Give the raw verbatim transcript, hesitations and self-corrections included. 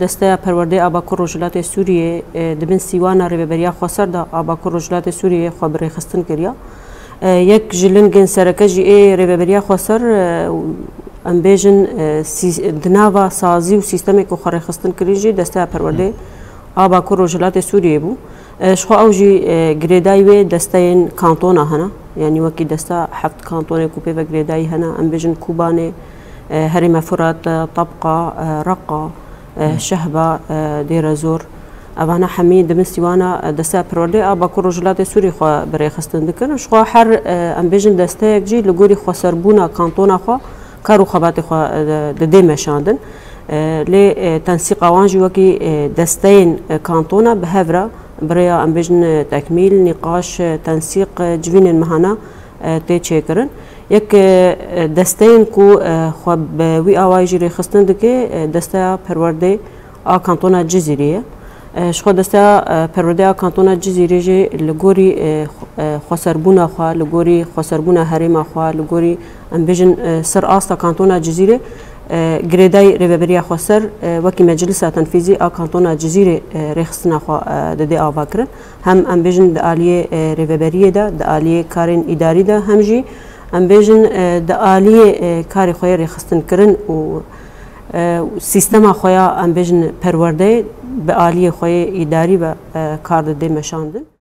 Desteya Perwerdê a Bakur Rojhilatê Sûriyê, e, di bin sîwana Rêveberiya Xweser de a Bakur Rojhilatê Sûriyê xwe bi rêxistin kiriya. E, yek ji lingên sereke jî ê Rêveberiya Xweser, e, em bêjin, e, sî-, di nava sazî û sîstemê ku xwe rêxistin kirî jî Desteya Perwerdê a Bakur Rojhilatê Sûriyê bû. E, ji xwe ew jî, e, girêdayî wê desteyên kantona hene. Yanî wekî desta heft kantonê ku pê ve girêdayî hene, em bêjin Kobanê, e, Herêma Furat, e, Tabqa, e, Reqa, e, Şehba, e, Dêrezor. Evana hemî di bin sîwana, e, Desteya Perwerdê a Bakur Rojhilatê Sûrî xwe bi rêxistin dikin. Ji xwe her, e, em bêjin desteyek jî li gorî xweserbûna kantona xwe kar û xebatê xwe, e, didê meşandin. E, lê, e, tensîqa wan jî wekî, e, desteyên, e, kantona bi hev re bi rêya em bêjin, e, tekmîl, nîqaş, e, tensîq, e, civînên mehana, e, tê çêkirin. Yek, e, e, desteyên ku, e, xwe bi wî awayî jî rêxistin dike, e, Desteya Perwerdê a Kantona Cizîrê ye. E, ji xwe Desteya, e, Perwerdê a Kantona Cizîrê jî li gorî, e, xwe-, e, xweserbûna xwe, li gorî xweserbûna herêma xwe, li gorî em bêjin, e, ser asta Kantona Cizîrê, e, girêdayî Rêveberiya Xweser, e, wekî Meclisa Tenfîzî a Kantona Cizîrê, e, rêxistina xwe, e, didê avakirin. Hem em bêjin di aliyê, e, rêveberiyê de, di aliyê karên îdarî de, hem jî em bêjin, e, di aliyê, e, karê xwe yê rêxistinkirin û, e, sîstema xwe ya, em bêjin, perwerdeyê bi aliyê xwe yê îdarî ve, e, kar didê meşandin.